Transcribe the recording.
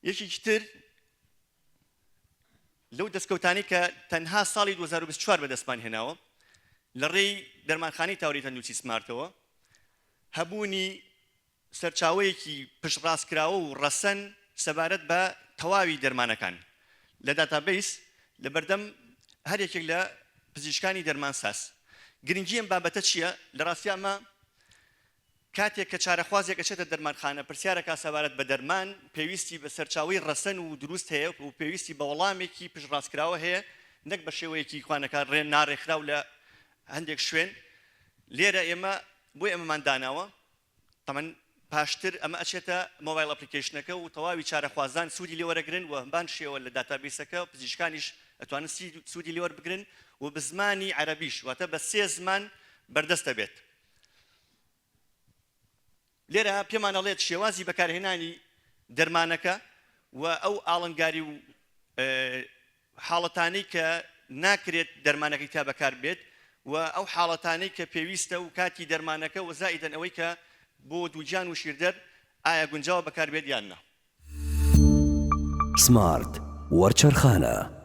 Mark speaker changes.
Speaker 1: یەکێکی تر لەو دەستکەوتانەی کە تەنها ساڵی 2024 بەدەستمان هێناوە لە ڕێی دەرمانخانەی تاوری تەندروستی سمارتەوە هەبوونی سەرچاوەیەکی پشتڕاستکراوە و ڕەسەن سەبارەت بە تەواوی دەرمانەکان لە database لەبەردەم هەر یەکێک لە پزیشکانی دەرمانساز. گرنگی ئەم بابەتە چییە؟ لە ڕاستیا ئەمە کاتێک کە چارەخوازێک ئەچێتە دەرمانخانە پرسیارەکا سەبارەت بە دەرمان پێویستی بە سەرچاوەی ڕەسەن و دروست هەیە و پێویستی بە وەڵامێکی پشتڕاستکراوە هەیە نەک بە شێوەیەکی خوانەکار ڕێ ناڕێکخراو لە هەندێک شوێن لێرە ئێمە بۆی ئەمەمان داناوە تەبعەن پاشتر ئەمە ئەچێتە mobile application ەکە و تەواوی چارەخوازان سوودی لێ وەرەگرن و هەمان شێوە لە database ەکە پزیشکانیش ئەتوانن سوودی لێ وەربگرن و بە زمانی عەرەبیش واتە بە سێ زمان بەردەست دەبێت. لێرە پێمان ئەڵێت شێوازی بەکارهێنانی دەرمانەکە و ئەو ئاڵنگاری و حاڵەتانەی کە ناکرێت دەرمانەکەی تیا بەکار بێت و ئەو حاڵەتانەی کە پێویستە و کاتی دەرمانەکە و زائیدەن ئەوەی کە بۆ دووگیان و شیردەر ئایا گونجاوە بەکار بێت یان نا.
Speaker 2: سمارت وەرچەرخانە.